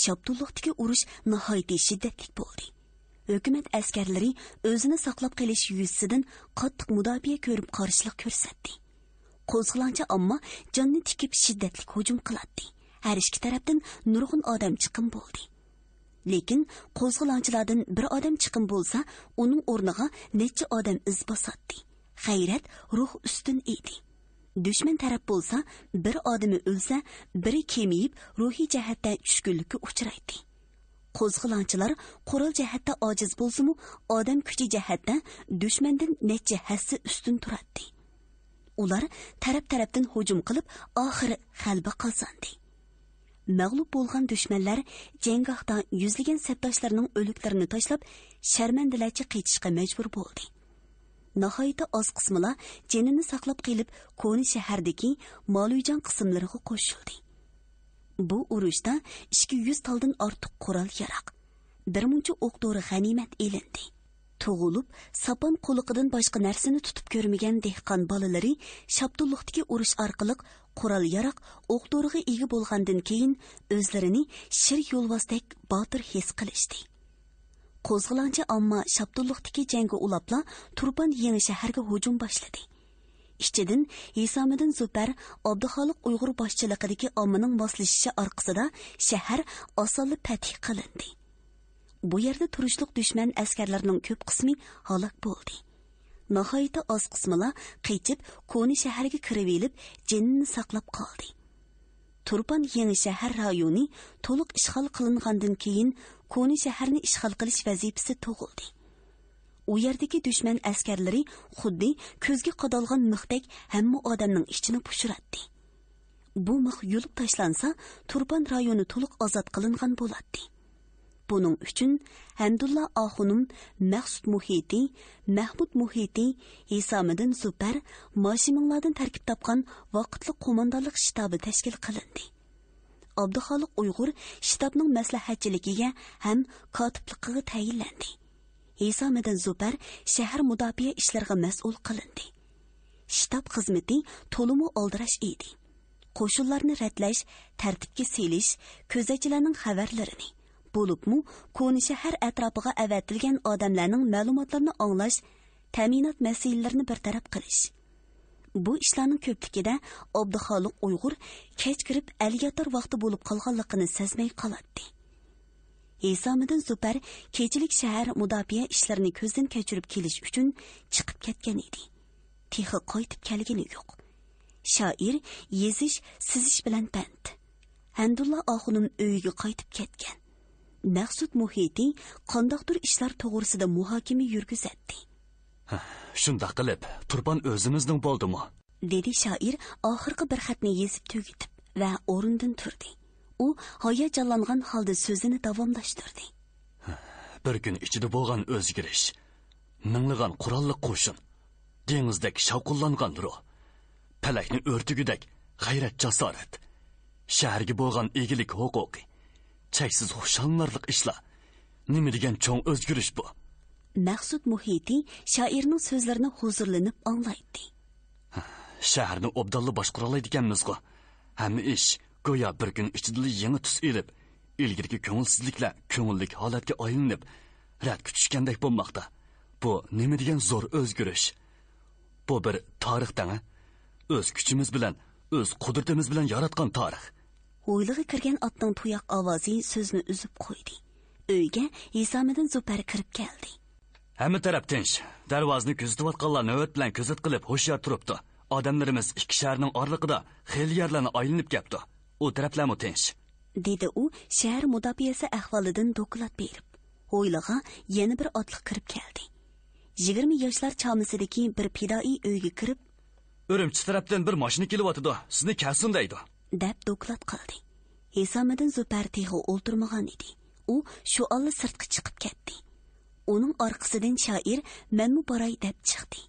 شاپتۇللۇقتىكى ئۇرۇش ناھايىتى شىددەتلىك بولدى. ھۆكۈمەت ئەسكەرلىرى ئۆزىنى ساقلاپ قېلىش يۈزىسىدىن قاتتىق مۇداپىئە كۆرۈپ قارشىلىق كۆرسەتتى. قوزغىلاڭچى ئامما جاننى تىكىپ شىددەتلىك ھۇجۇم قىلاتتى. ھەر ئىككى تەرەپتىن نۇرغۇن ئادەم چىقىم بولدى. لېكىن قوزغىلاڭچىلاردىن بىر ئادەم چىقىم بولسا، ئۇنىڭ ئورنىغا نەچچە ئادەم ئىز باساتتى. غەيرەت، روھ ئۈستۈن ئىدى. دۈشمەن تەرەپ بولسا، بىر ئادىمى ئۆلسە، بىرى كېمىيىپ، روھىي جەھەتتە چۈشكۈنلۈككە ئۇچرايتتى. قوزغىلاڭچىلار قورال جەھەتتە ئاجىز بولسىمۇ، ئادەم كۈچى جەھەتتە دۈشمەندىن نەچچە ھەسسە ئۈستۈن تۇراتتى. ئۇلار تەرەپ-تەرەپتىن ھۇجۇم قىلىپ، ئاخىرى غەلىبە قازاندى. مەغلۇپ بولغان دۈشمەنلەر جەڭگاھتا يۈزلىگەن سەپداشلىرىنىڭ ئۆلۈكلىرىنى تاشلاپ، شەرمەندىلەرچە قېچىشقا مەجبۇر بولدى. ناھايىتى ئاز قىسمىلا جېنىنى ساقلاپ قېلىپ، كونا شەھەردىكى مالۇيجاڭ قىسىملىرىغا قوشۇلدى. بۇ ئۇرۇشتا ئىككى يۈز تالدىن ئارتۇق قورال-ياراغ، بىر مۇنچە ئوق-دورا غەنىيمەت ئېلىندى. تۇغۇلۇپ، ساپان قۇلىقىدىن باشقا نەرسىنى تۇتۇپ كۆرمىگەن دېھقان بالىلىرى شاپتۇللۇقتىكى ئۇرۇش ئارقىلىق قورال-ياراغ، ئوق-دورىغا ئىگە بولغاندىن كېيىن، ئۆزلىرىنى شىر يولۋاستەك باتۇر ھېس قىلىشتى. قوزغىلاڭچى ئامما شاپتۇللۇقتىكى جەڭگە ئۇلاپلا تۇرپان يېڭى شەھەرگە ھۇجۇم باشلىدى. ئىچىدىن ھېسامىدىن زۇپەر، ئابدۇخالىق ئۇيغۇر باشچىلىقىدىكى ئاممىنىڭ ماسلىشىشى ئارقىسىدا شەھەر ئاسانلا پەتھ قىلىندى. بۇ يەردە تۇرۇشلۇق دۈشمەن ئەسكەرلىرىنىڭ كۆپ قىسمى ھالاك بولدى. ناھايىتى ئاز قىسمىلا قېچىپ، كونا شەھەرگە كىرىۋېلىپ، جېنىنى ساقلاپ قالدى. تۇرپان يېڭى شەھەر رايونى تولۇق ئىشغال قىلىنغاندىن كېيىن، كونا شەھەرنى ئىشغال قىلىش ۋەزىپىسى تۇغۇلدى. ئۇ يەردىكى دۈشمەن ئەسكەرلىرى خۇددى كۆزگە قادالغان مىختەك ھەممە ئادەمنىڭ ئىچىنى پۇشۇراتتى. بۇ مىخ يۇلۇپ تاشلانسا، تۇرپان رايونى تولۇق ئازاد قىلىنغان بولاتتى. بۇنىڭ ئۈچۈن ھەمدۇللا ئاخۇنۇم، مەخسۇت مۇھىتى، مەھمۇت مۇھىتى، ھېسامىدىن زۇپەر، ماشىمىڭلاردىن تەركىب تاپقان ۋاقىتلىق قوماندانلىق شتابى تەشكىل قىلىندى. ئابدۇخالىق ئۇيغۇر شتابنىڭ مەسلىھەتچىلىكىگە ھەم كاتىپلىقىغا تەيىنلەندى. ھېسامىدىن زۇپەر شەھەر مۇداپىئە ئىشلىرىغا مەسئۇل قىلىندى. شتاب خىزمىتى تولىمۇ ئالدىراش ئىدى. قوشۇنلارنى رەتلەش، تەرتىپكە سېلىش، كۆزەتچىلەرنىڭ خەۋەرلىرىنى، بولۇپمۇ كونا شەھەر ئەتراپىغا ئەۋەتىلگەن ئادەملەرنىڭ مەلۇماتلىرىنى ئاڭلاش، تەمىنات مەسىلىلىرىنى بىر تەرەپ قىلىش. بۇ ئىشلارنىڭ كۆپلۈكىدە ئابدۇخالىق ئۇيغۇر كەچ كىرىپ، ئەل ياتار ۋاقتى بولۇپ قالغانلىقىنى سەزمەي قالاتتى. ھېسامىدىن زۇپەر كېچىلىك شەھەر مۇداپىئە ئىشلىرىنى كۆزدىن كەچۈرۈپ كېلىش ئۈچۈن چىقىپ كەتكەن ئىدى. تېخى قايتىپ كەلگىنى يوق. شائىر يېزىش، سىزىش بىلەن بەند. ھەمدۇللا ئاخۇنۇم ئۆيىگە قايتىپ كەتكەن. مەخسۇت مۇھىتى قانداقتۇر ئىشلار توغرىسىدا مۇھاكىمە يۈرگۈزەتتى. شۇنداق قىلىپ، تۇرپان ئۆزىمىزنىڭ بولدىمۇ؟ دېدى شائىر ئاخىرقى بىر خەتنى يېزىپ تۈگىتىپ ۋە ئورنىدىن تۇردى. ئۇ ھاياجانلانغان ھالدا سۆزىنى داۋاملاشتۇردى. بىر كۈن ئىچىدە بولغان ئۆزگىرىش، مىڭلىغان قوراللىق قوشۇن، دېڭىزدەك شاۋقۇنلانغان روھ، پەلەكنى ئۆرتىگۈدەك غەيرەت-جاسارەت، شەھەرگە بولغان ئىگىلىك ھوقۇقى، چەكسىز خۇشاللىنارلىق ئىشلار. نېمە دېگەن چوڭ ئۆزگىرىش بۇ! مەخسۇت مۇھىتى شائىرنىڭ سۆزلىرىنى ھۇزۇرلىنىپ ئاڭلايتتى. شەھەرنى ئوبدانلا باشقۇرالايدىكەنمىزغۇ. ھەممە ئىش گويا بىر كۈن ئىچىدىلا يېڭى تۈس ئېلىپ، ئىلگىرىكى كۆڭۈلسىزلىكلەر كۆڭۈللۈك ھالەتكە ئايلىنىپ، رەتكە چۈشكەندەك بولماقتا. بۇ نېمە دېگەن زور ئۆزگىرىش! بۇ بىر تارىخ دەڭە. ئۆز كۈچىمىز بىلەن، ئۆز قۇدرىتىمىز بىلەن ياراتقان تارىخ. ھويلىغا كىرگەن ئاتنىڭ تۇياق ئاۋازى سۆزنى ئۈزۈپ قويدى. ئۆيگە ھېسامىدىن زۇپەر كىرىپ كەلدى. ھەممە تەرەپ تىنچ. دەرۋازىنى كۆزىتىۋاتقانلار نۆۋەت بىلەن كۆزەت قىلىپ ھوشيار تۇرۇپتۇ. ئادەملىرىمىز ئىككى شەھەرنىڭ ئارىلىقىدا خېلى يەرلەرنى ئايلىنىپ كەپتۇ. ئۇ تەرەپلەرمۇ تىنچ. دېدى ئۇ شەھەر مۇداپىئەسى ئەھۋالىدىن دوكلات بېرىپ. ھويلىغا يەنە بىر ئاتلىق كىرىپ كەلدى. يىگىرمە ياشلار چامىسىدىكى بىر پىدائىي ئۆيگە كىرىپ، ئۈرۈمچى تەرەپتىن بىر ماشىنا كېلىۋاتىدۇ، سىزنى كەلسۇن دەيدۇ، دەپ دوكلات قىلدى. ھېسامىدىن زۇپەر تېخى ئولتۇرمىغان ئىدى. ئۇ شۇ ئاللا سىرتقا چىقىپ كەتتى. ئۇنىڭ ئارقىسىدىن شائىر مەنمۇ باراي دەپ چىقتى.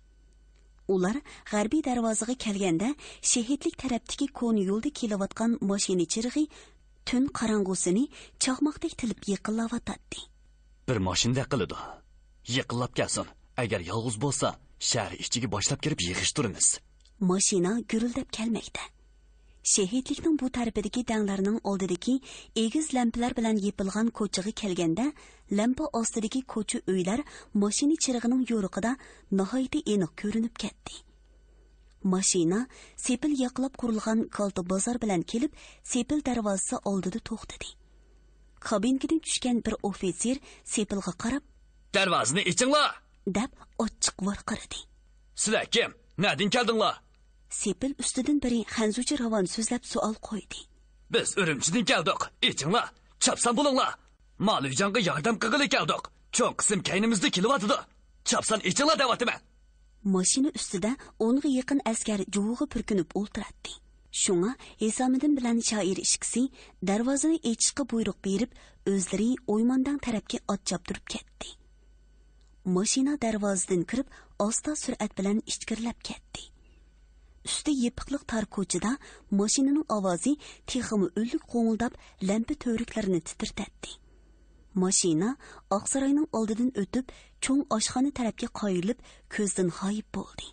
ئۇلار غەربىي دەرۋازىغا كەلگەندە، شېھىتلىك تەرەپتىكى كونا يولدا كېلىۋاتقان ماشىنا چىرىغى تۈن قاراڭغۇسىنى چاقماقتەك تىلىپ يېقىنلاۋاتاتتى. بىر ماشىنىدەك قىلىدۇ. يېقىنلاپ كەلسۇن. ئەگەر يالغۇز بولسا، شەھەر ئىچىگە باشلاپ كىرىپ يىغىشتۇرىمىز. ماشىنا گۈرۈلدەپ كەلمەكتە. شېھىتلىكنىڭ بۇ تەرىپىدىكى دەڭلەرنىڭ ئالدىدىكى ئېگىز لەمپىلەر بىلەن يېپىلغان كوچىغا كەلگەندە، لەمپە ئاستىدىكى كوچا ئۆيلەر ماشىنا چىرىغىنىڭ يورۇقىدا ناھايىتى ئېنىق كۆرۈنۈپ كەتتى. ماشىنا سېپىل ياقىلاپ قۇرۇلغان كالتە بازار بىلەن كېلىپ، سېپىل دەرۋازىسى ئالدىدا توختىدى. كابىنكىدىن چۈشكەن بىر ئوفىتسېر سېپىلغا قاراپ، «دەرۋازىنى ئېچىڭلار!» دەپ ئاچچىق ۋارقىرىدى. «سىلەر كىم؟ نەدىن كەلدىڭلار؟» سېپىل ئۈستىدىن بىرى خەنزۇچە راۋان سۆزلەپ سوئال قويدى. بىز ئۈرۈمچىدىن كەلدۇق. ئېچىڭلار، چاپسان بولۇڭلار. مالۈيجاڭغا ياردەم قىلغىلى كەلدۇق. چوڭ قىسىم كەينىمىزدە كېلىۋاتىدۇ. چاپسان ئېچىڭلار دەۋاتىمەن. ماشىنا ئۈستىدە ئونغا يېقىن ئەسكەر جۇۋىغا پۈركىنىپ ئولتۇراتتى. شۇڭا ھېسامىدىن بىلەن شائىر ئىككىسى دەرۋازىنى ئېچىشقا بۇيرۇق بېرىپ، ئۆزلىرى ئويمانداڭ تەرەپكە ئات چاپتۇرۇپ كەتتى. ماشىنا دەرۋازىدىن كىرىپ، ئاستا سۈرئەت بىلەن ئىچكىرىلەپ كەتتى. ئۈستى يېپىقلىق تار كوچىدا ماشىنىنىڭ ئاۋازى تېخىمۇ ئۈنلۈك غوڭۇلداپ، لەمپە تۈۋرۈكلىرىنى تىترىتەتتى. ماشىنا ئاقساراينىڭ ئالدىدىن ئۆتۈپ، چوڭ ئاشخانا تەرەپكە قايرىلىپ، كۆزدىن غايىب بولدى.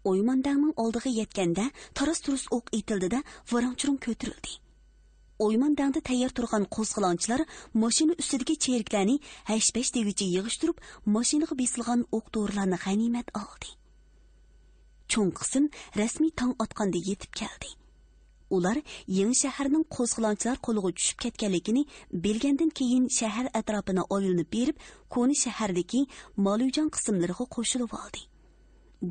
ئويمانداڭنىڭ ئالدىغا يەتكەندە، تاراس-تۇرۇس ئوق ئېتىلدى-دە، ۋاراڭ-چۇرۇڭ كۆتۈرۈلدى. ئويمانداڭدا تەييار تۇرغان قوزغىلاڭچىلار ماشىنا ئۈستىدىكى چېرىكلەرنى ھەش-پەش دېگۈچە يىغىشتۇرۇپ، ماشىنىغا بېسىلغان ئوق-دورىلارنى غەنىيمەت ئالدى. چوڭ قىسىم رەسمىي تاڭ ئاتقاندا يېتىپ كەلدى. ئۇلار يېڭى شەھەرنىڭ قوزغىلاڭچىلار قولىغا چۈشۈپ كەتكەنلىكىنى بىلگەندىن كېيىن، شەھەر ئەتراپىنى ئايلىنىپ بېرىپ، كونا شەھەردىكى مالۈيجاڭ قىسىملىرىغا قوشۇلۇۋالدى.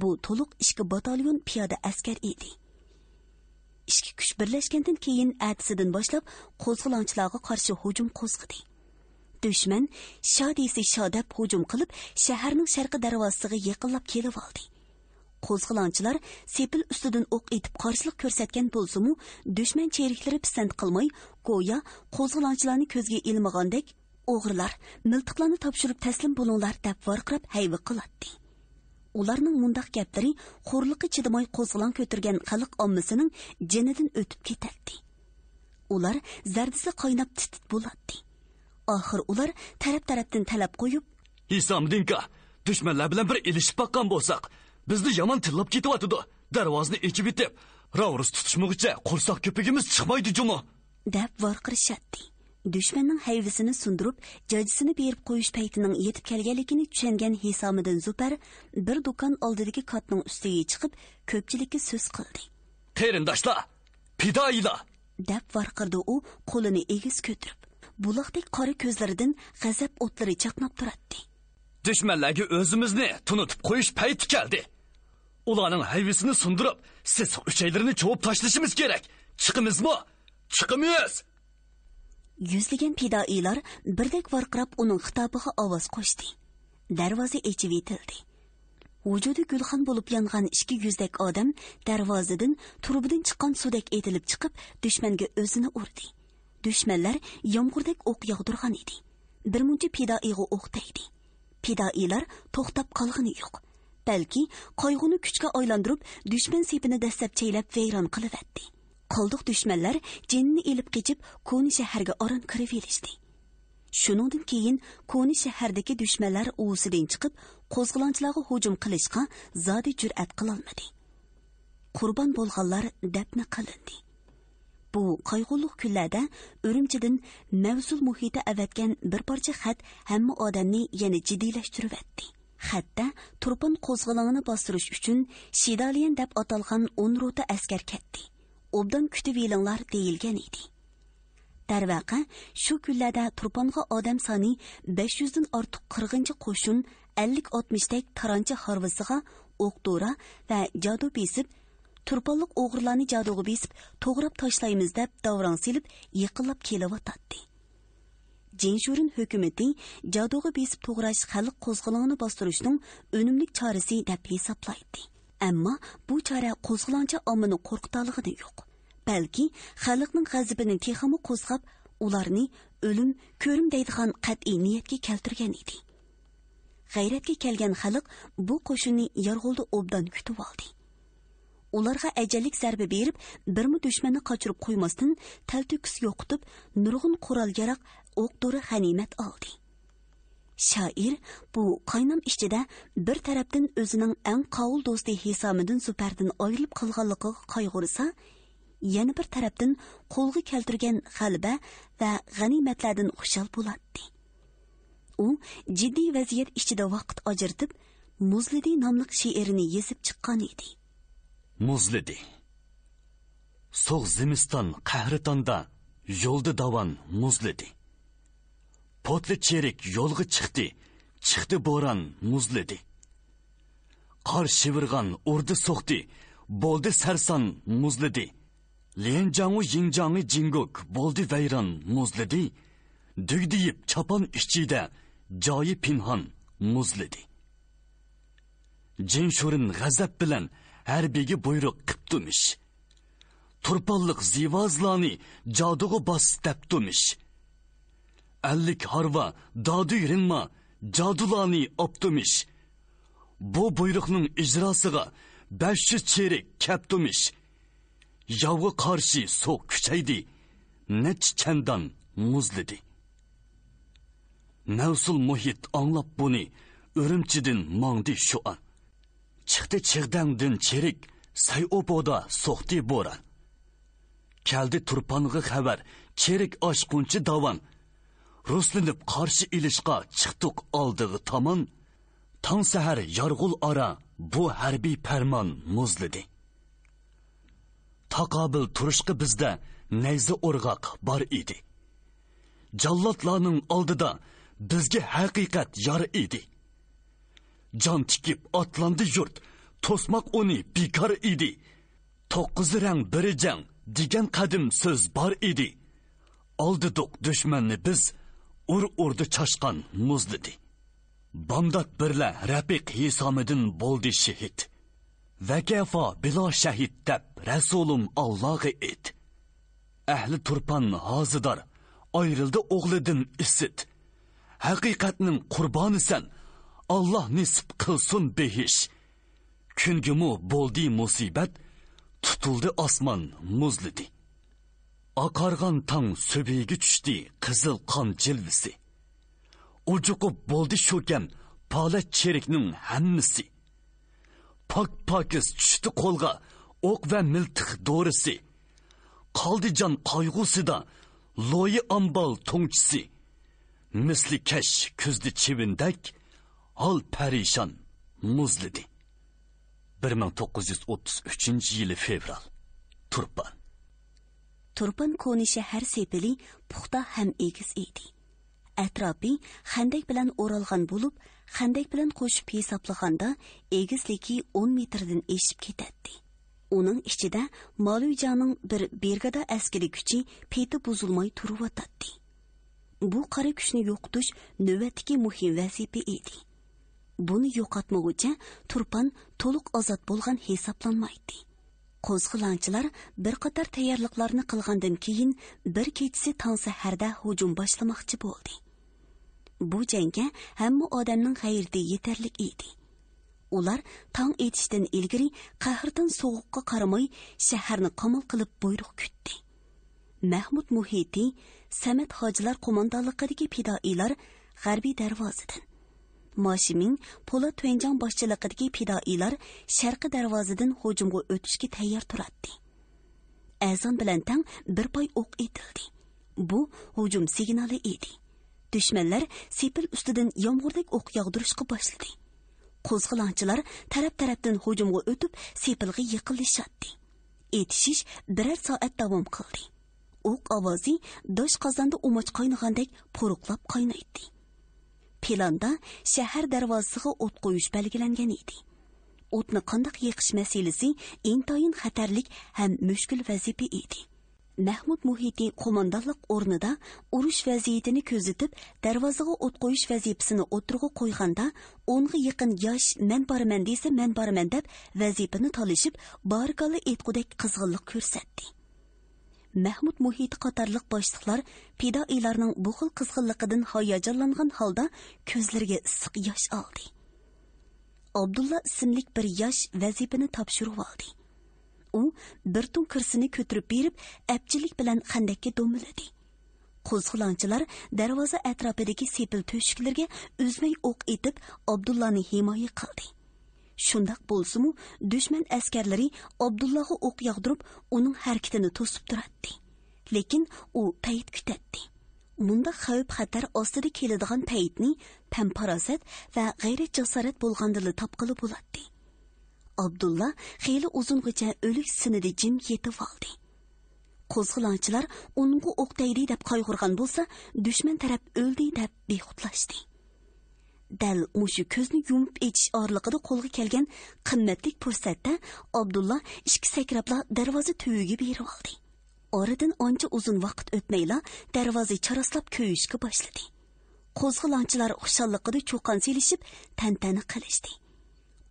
بۇ تولۇق ئىككى باتاليون پىيادە ئەسكەر ئىدى. ئىككى كۈچ بىرلەشكەندىن كېيىن، ئەتىسىدىن باشلاپ قوزغىلاڭچىلارغا قارشى ھۇجۇم قوزغىدى. دۈشمەن شا دېسە شا دەپ ھۇجۇم قىلىپ، شەھەرنىڭ شەرقىي دەرۋازىسىغا يېقىنلاپ كېلىۋالدى. قوزغىلاڭچىلار سېپىل ئۈستىدىن ئوق ئېتىپ قارشىلىق كۆرسەتكەن بولسىمۇ، دۈشمەن چېرىكلىرى پىسەنت قىلماي، گويا قوزغىلاڭچىلارنى كۆزگە ئىلمىغاندەك، «ئوغرىلار، مىلتىقلارنى تاپشۇرۇپ تەسلىم بولۇڭلار» دەپ ۋارقىراپ ھەيۋە قىلاتتى. ئۇلارنىڭ مۇنداق گەپلىرى خورلۇققا چىدىماي قوزغىلاڭ كۆتۈرگەن خەلق ئاممىسىنىڭ جېنىدىن ئۆتۈپ كېتەتتى. ئۇلار زەردىسى قايناپ تىت-تىت بولاتتى. ئاخىر ئۇلار تەرەپ-تەرەپتىن تەلەپ قويۇپ، «ھېسامدىنكا، دۈشمەنلەر بىلەن بىر ئېلىشىپ باققان بولساق، بىزنى يامان تىللاپ كېتىۋاتىدۇ. دەرۋازىنى ئېچىۋېتىپ، راۋرۇس تۇتۇشمىغۇچە قورساق كۆپۈكىمىز چىقمايدۇ جۇمۇ.» دەپ ۋارقىرىشاتتى. دۈشمەننىڭ ھەيۋىسىنى سۇندۇرۇپ، جاجىسىنى بېرىپ قويۇش پەيتىنىڭ يېتىپ كەلگەنلىكىنى چۈشەنگەن ھېسامىدىن زۇپەر بىر دۇكان ئالدىدىكى كاتنىڭ ئۈستىگە چىقىپ، كۆپچىلىككە سۆز قىلدى. «قېرىنداشلار، پىدائىيلار!» دەپ ۋارقىرىدى ئۇ قولىنى ئېگىز كۆتۈرۈپ. بۇلاقتەك قارا كۆزلىرىدىن غەزەپ ئوتلىرى چاقناپ تۇراتتى. «دۈشمەنلەرگە ئۆزىمىزنى تونۇتۇپ قويۇش پەيتى كەلدى. ئۇلارنىڭ ھەيۋىسىنى سۇندۇرۇپ، سېسىق ئۈچەيلىرىنى چوۋۇپ تاشلىشىمىز كېرەك. چىقىمىزمۇ؟ چىقىمىز!» يۈزلىگەن پىدائىيلار بىردەك ۋارقىراپ ئۇنىڭ خىتابىغا ئاۋاز قوشتى. دەرۋازا ئېچىۋېتىلدى. ۋۇجۇدى گۈلخان بولۇپ يانغان ئىككى يۈزدەك ئادەم دەرۋازىدىن تۇرۇبىدىن چىققان سۇدەك ئېتىلىپ چىقىپ، دۈشمەنگە ئۆزىنى ئۇردى. دۈشمەنلەر يامغۇردەك ئوق ياغدۇرغان ئىدى. بىرمۇنچە پىدائىيغا ئوق تەگدى. پىدائىيلار توختاپ قالغىنى يوق. بەلكى قايغۇنى كۈچكە ئايلاندۇرۇپ، دۈشمەن سېپىنى دەسسەپ چەيلەپ ۋەيران قىلىۋەتتى. قالدۇق دۈشمەنلەر جېنىنى ئېلىپ قېچىپ، كونا شەھەرگە ئاران كىرىۋېلىشتى. شۇنىڭدىن كېيىن كونا شەھەردىكى دۈشمەنلەر ئۇۋىسىدىن چىقىپ، قوزغىلاڭچىلارغا ھۇجۇم قىلىشقا زادى جۈرئەت قىلالمىدى. قۇربان بولغانلار دەپنە قىلىندى. بۇ قايغۇلۇق كۈنلەردە ئۈرۈمچىدىن مەۋزۇل مۇھىتى ئەۋەتكەن بىر پارچە خەت ھەممە ئادەمنى يەنە جىددىيلەشتۈرۈۋەتتى. خەتتە تۇرپان قوزغىلاڭىنى باستۇرۇش ئۈچۈن شىداليەن دەپ ئاتالغان ئون روتا ئەسكەر كەتتى. «ئوبدان كۈتۈۋېلىڭلار» دېيىلگەن ئىدى. دەرۋەقە، شۇ كۈنلەردە تۇرپانغا ئادەم سانى بەش يۈزدىن ئارتۇق قىرغىنچى قوشۇن، ئەللىك ئاتمىشتەك تارانچە ھارۋىسىغا ئوق-دورا ۋە جادۇ بېسىپ، تۇرپانلىق ئوغرىلارنى جادۇغا بېسىپ توغراپ تاشلايمىز دەپ داۋراڭ سېلىپ يېقىنلاپ كېلىۋاتاتتى. جېڭشۈرۈن ھۆكۈمىتى جادۇغا بېسىپ توغراش خەلق قوزغىلىڭىنى باستۇرۇشنىڭ ئۈنۈملۈك چارىسى دەپ ھېسابلايتتى. ئەمما بۇ چارە قوزغىلاڭچى ئاممىنى قورقۇتالىغىنى يوق. بەلكى خەلقنىڭ غەزىپىنى تېخىمۇ قوزغاپ، ئۇلارنى ئۆلۈم، كۆرۈم دەيدىغان قەتئىي نىيەتكە كەلتۈرگەن ئىدى. غەيرەتكە كەلگەن خەلق بۇ قوشۇننى يارغولدا ئوبدان كۈتۈۋالدى. ئۇلارغا ئەجەللىك زەربە بېرىپ، بىرمۇ دۈشمەننى قاچۇرۇپ قويماستىن، تەلتۆكۈس يوقىتىپ، نۇرغۇن قورال-ياراغ، ئوق-دورا غەنىيمەت ئالدى. شائىر بۇ قاينام ئىچىدە بىر تەرەپتىن ئۆزىنىڭ ئەڭ قاۋۇل دوستى ھېسامىدىن زۇپەردىن ئايرىلىپ قالغانلىقىغا قايغۇرسا، يەنە بىر تەرەپتىن قولغا كەلتۈرگەن غەلىبە ۋە غەنىيمەتلەردىن خۇشال بولاتتى. ئۇ جىددىي ۋەزىيەت ئىچىدە ۋاقىت ئاجرىتىپ، «مۇزلىدى» ناملىق شېئىرىنى يېزىپ چىققان ئىدى. مۇزلىدى. سوغ زىمىستان قەھرىتاندا يولدا داۋان مۇزلىدى. پوتلا چېرىك يولغا چىقتى، چىقتى بوران مۇزلىدى. قار شىۋىرغان ئۇردى سوقتى، بولدى سەرسان مۇزلىدى. ليەنجاڭۇ يىڭجاڭى جىڭگوك بولدى ۋەيران مۇزلىدى. دۈگدىيىپ چاپان ئىچىدە جايى پىنھان مۇزلىدى. جىن شۇرىن غەزەپ بىلەن ھەربىيگە بۇيرۇق قىپتۇمىش. تۇرپانلىق زىۋازلارنى جادۇغا باس دەپتۇمىش. ئەللىك ھارۋا دادۈي رىنما جادۇلارنى ئاپتۇمىش. بۇ بۇيرۇقنىڭ ئىجراسىغا بەش يۈز چېرىك كەپتۇمىش. ياۋغا قارشى سوق كۈچەيدى، نەچچە چەندان مۇزلىدى. مەۋسۇل مۇھىت ئاڭلاپ بۇنى، ئۈرۈمچىدىن ماڭدى شۇئان. چىقتى چىغدەڭدىن چېرىك، سەيئوبودا سوقتى بوران. كەلدى تۇرپانغا خەۋەر، چېرىك ئاشقۇنچە داۋان. رۇسلىنىپ قارشى ئېلىشقا چىقتۇق ئالدىغا تامان. تاڭ سەھەر يارغۇل ئارا بۇ ھەربىي پەرمان مۇزلىدى. تاقابىل تۇرۇشقا بىزدە نەيزە ئورغاق بار ئىدى. جاللاتلارنىڭ ئالدىدا بىزگە ھەقىقەت يار ئىدى. جان تىكىپ ئاتلاندى يۇرت، توسماق ئۇنى بىكار ئىدى. توققۇز رەڭ بىر جەڭ دېگەن قەدىم سۆز بار ئىدى. ئالدىدۇق دۈشمەننى بىز، ئۇر ئۇردى چاشقان مۇزلىدى. بامدات بىرلە رەپىق ھېسامىدىن بولدى شېھىت. ۋەكەفا بىلا شەھىت دەپ رەسۇلۇم ئاللاغا ئېيت. ئەھلى تۇرپان ھازىدار، ئايرىلدى ئوغلىدىن ئىسىت. ھەقىقەتنىڭ قۇربانىسەن، ئاللا نېسىپ قىلسۇن بېھىش. كۈنگىمۇ بولدى مۇسىبەت، تۇتۇلدى ئاسمان مۇزلىدى. ئاقارغان تاڭ سۈبھىگە چۈشتى قىزىل قان جىلۋىسى. ئوجۇقۇپ بولدى شۇ كەم پالەچ چېرىكنىڭ ھەممىسى. پاك-پاكىز چۈشتى قولغا ئوق ۋە مىلتىق دورىسى. قالدى جان قايغۇسىدا لويى ئامبال تۇڭچىسى. مىسلى كەش كۈزدە چىۋىندەك ھال پەرىشان مۇزلىدى. بىر مىڭ توققۇز يۈز ئوتتۇز ئۈچىنچى يىلى فېۋرال. تۇرپان. تۇرپان كونا شەھەر سېپىلى پۇختا ھەم ئېگىز ئىدى. ئەتراپى خەندەك بىلەن ئورالغان بولۇپ، خەندەك بىلەن قوشۇپ ھېسابلىغاندا، ئېگىزلىكى ئون مېتىردىن ئېشىپ كېتەتتى. ئۇنىڭ ئىچىدە مالۇيجانىڭ بىر بىرگادا ئەسكىرى كۈچى پېتى بۇزۇلماي تۇرۇۋاتاتتى. بۇ قارا كۈچنى يوقىتىش نۆۋەتتىكى مۇھىم ۋەزىپە ئىدى. بۇنى يوقاتمىغۇچە تۇرپان تولۇق ئازاد بولغان ھېسابلانمايتتى. قوزغىلاڭچىلار بىر قاتار تەييارلىقلارنى قىلغاندىن كېيىن، بىر كېچىسى تاڭ سەھەردە ھۇجۇم باشلىماقچى بولدى. بۇ جەڭگە ھەممە ئادەمنىڭ غەيرىتى يېتەرلىك ئىدى. ئۇلار تاڭ ئېتىشتىن ئىلگىرى قەھرىتان سوغۇققا قارىماي، شەھەرنى قامال قىلىپ بۇيرۇق كۈتتى. مەھمۇد مۇھىتى، سەمەت ھاجىلار قوماندانلىقىدىكى پىدائىيلار غەربىي دەرۋازىدىن، ماشىمىڭ، پولات تۈەنجاڭ باشچىلىقىدىكى پىدائىيلار شەرقىي دەرۋازىدىن ھۇجۇمغا ئۆتۈشكە تەييار تۇراتتى. ئەزان بىلەن تەڭ بىر پاي ئوق ئېتىلدى. بۇ ھۇجۇم سىگنالى ئىدى. دۈشمەنلەر سېپىل ئۈستىدىن يامغۇردەك ئوق ياغدۇرۇشقا باشلىدى. قوزغىلاڭچىلار تەرەپ-تەرەپتىن ھۇجۇمغا ئۆتۈپ، سېپىلغا يېقىنلىشاتتى. ئېتىشىش بىرەر سائەت داۋام قىلدى. ئوق ئاۋازى داش قازاندا ئۇماچ قاينىغاندەك پۇرۇقلاپ قاينايتتى. پىلاندا شەھەر دەرۋازىسىغا ئوت قويۇش بەلگىلەنگەن ئىدى. ئوتنى قانداق يېقىش مەسىلىسى ئىنتايىن خەتەرلىك ھەم مۈشكۈل ۋەزىپە ئىدى. مەھمۇد مۇھىتى قوماندانلىق ئورنىدا ئۇرۇش ۋەزىيىتىنى كۆزىتىپ، دەرۋازىغا ئوت قويۇش ۋەزىپىسىنى ئوتتۇرىغا قويغاندا، ئونغا يېقىن ياش «مەن بارىمەن» دېسە، «مەن بارىمەن» دەپ، ۋەزىپىنى تالىشىپ، بارىكاللا ئېيتقۇدەك قىزغىنلىق كۆرسەتتى. مەھمۇد مۇھىتى قاتارلىق باشلىقلار پىدائىيلارنىڭ بۇ خىل قىزغىنلىقىدىن ھاياجانلانغان ھالدا كۆزلىرىگە ئىسسىق ياش ئالدى. ئابدۇللا ئىسىملىك بىر ياش ۋەزىپىنى تاپشۇرۇۋالدى. ئۇ بىر تۇڭ كىرسىنى كۆتۈرۈپ بېرىپ، ئەپچىللىك بىلەن خەندەككە دومىلىدى. قوزغىلاڭچىلار دەرۋازا ئەتراپىدىكى سېپىل تۆشۈكلىرىگە ئۈزمەي ئوق ئېتىپ، ئابدۇللانى ھىمايە قىلدى. شۇنداق بولسىمۇ، دۈشمەن ئەسكەرلىرى ئابدۇللاغا ئوق ياغدۇرۇپ، ئۇنىڭ ھەرىكىتىنى توسۇپ تۇراتتى. لېكىن ئۇ پەيت كۈتەتتى. مۇنداق خەۋپ-خەتەر ئاستىدا كېلىدىغان پەيتنى پەم-پاراسەت ۋە غەيرەت-جاسارەت بولغاندىلا تاپقىلى بولاتتى. ئابدۇللا خېلى ئۇزۇنغىچە ئۆلۈك سىنىدە جىم يېتىۋالدى. قوزغىلاڭچىلار ئۇنىڭغا ئوق تەگدى دەپ قايغۇرغان بولسا، دۈشمەن تەرەپ ئۆلدى دەپ بىخۇدلاشتى. دەل مۇشۇ كۆزنى يۇمۇپ ئېچىش ئارىلىقىدا قولغا كەلگەن قىممەتلىك پۇرسەتتە ئابدۇللا ئىشىككە سەكرەپلا دەرۋازا تۈۋىگە بېرىۋالدى. ئارىدىن ئانچە ئۇزۇن ۋاقىت ئۆتمەيلا دەرۋازا چاراسلاپ كۆيۈشكە باشلىدى. قوزغىلاڭچىلار خۇشاللىقىدا چۇقان سېلىشىپ، تەنتەنە قىلىشتى.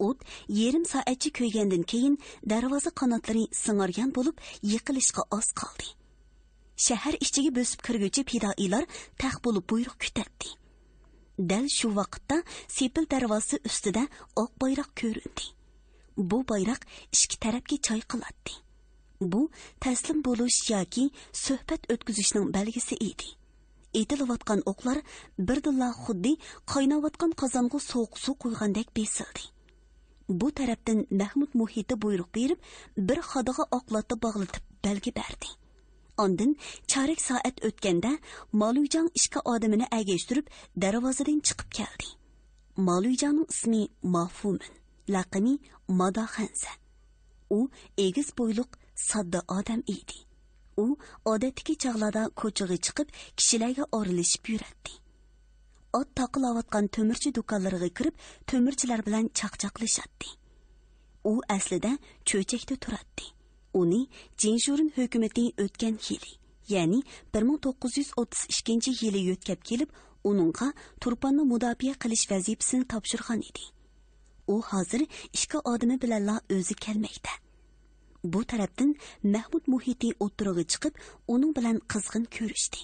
ئوت يېرىم سائەتچە كۆيگەندىن كېيىن، دەرۋازا قاناتلىرى سىڭاريان بولۇپ، يىقىلىشقا ئاز قالدى. شەھەر ئىچىگە بۆسۈپ كىرگۈچە پىدائىيلار تەق بولۇپ بۇيرۇق كۈتەتتى. دەل شۇ ۋاقىتتا سېپىل دەرۋازىسى ئۈستىدە ئاق بايراق كۆرۈندى. بۇ بايراق ئىككى تەرەپكە چايقىلاتتى. بۇ تەسلىم بولۇش ياكى سۆھبەت ئۆتكۈزۈشنىڭ بەلگىسى ئىدى. ئېتىلىۋاتقان ئوقلار بىردىنلا خۇددى قايناۋاتقان قازانغا سوغۇق سۇ قۇيغاندەك بېسىلدى. بۇ تەرەپتىن مەھمۇد مۇھىتى بۇيرۇق بېرىپ، بىر خادىغا ئاق لاتا باغلىتىپ بەلگە بەردى. ئاندىن چارەك سائەت ئۆتكەندە، مالۈيجاڭ ئىككى ئادىمىنى ئەگەشتۈرۈپ، دەرۋازىدىن چىقىپ كەلدى. مالۈيجاڭنىڭ ئىسمى مافۇمىن، لەقىمى ماداخەنزە. ئۇ ئېگىز بويلۇق، ساددا ئادەم ئىدى. ئۇ ئادەتتىكى چاغلاردا كوچىغا چىقىپ، كىشىلەرگە ئارىلىشىپ يۈرەتتى. ئات تاقىلاۋاتقان تۆمۈرچى دۇكانلىرىغا كىرىپ، تۆمۈرچىلەر بىلەن چاقچاقلىشاتتى. ئۇ ئەسلىدە چۆچەكتە تۇراتتى. ئۇنى جىنشۇرېن ھۆكۈمىتى ئۆتكەن يىلى، يەنى بىر مىڭ توققۇز يۈز ئوتتۇز ئىككىنچى يىلى يۆتكەپ كېلىپ، ئۇنىڭغا تۇرپاننى مۇداپىئە قىلىش ۋەزىپىسىنى تاپشۇرغان ئىدى. ئۇ ھازىر ئىككى ئادىمى بىلەنلا ئۆزى كەلمەكتە. بۇ تەرەپتىن مەھمۇد مۇھىتى ئوتتۇرىغا چىقىپ، ئۇنىڭ بىلەن قىزغىن كۆرۈشتى.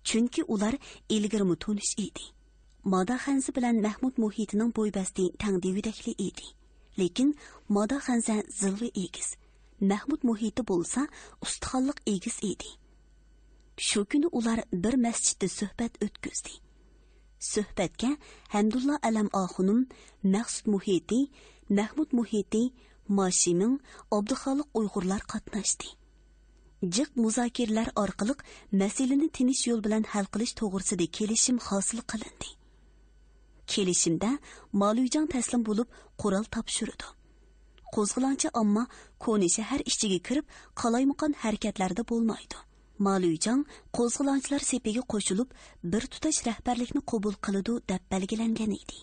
چۈنكى ئۇلار ئىلگىرىمۇ تونۇش ئىدى. ماداخەنزە بىلەن مەھمۇد مۇھىتىنىڭ بوي بەستى تەڭ دېگۈدەكلا ئىدى. لېكىن ماداخەنزە زىلۋا ئېگىز، مەھمۇد مۇھىتى بولسا ئۇستىخانلىق ئېگىز ئىدى. شۇ كۈنى ئۇلار بىر مەسچىتتە سۆھبەت ئۆتكۈزدى. سۆھبەتكە ھەمدۇللا ئەلەم ئاخۇنۇم، مەخسۇت مۇھىتى، مەھمۇد مۇھىتى، ماشىمىڭ، ئابدۇخالىق ئۇيغۇرلار قاتناشتى. جىق مۇزاكىرىلەر ئارقىلىق مەسىلىنى تىنچ يول بىلەن ھەل قىلىش توغرىسىدا كېلىشىم ھاسىل قىلىندى. كېلىشىمدە مالۈيجاڭ تەسلىم بولۇپ، قورال تاپشۇرىدۇ. قوزغىلاڭچى ئامما كونا شەھەر ئىچىگە كىرىپ، قالايمىقان ھەرىكەتلەردە بولمايدۇ. مالۈيجاڭ قوزغىلاڭچىلار سېپىگە قوشۇلۇپ، بىر تۇتاش رەھبەرلىكنى قوبۇل قىلىدۇ، دەپ بەلگىلەنگەن ئىدى.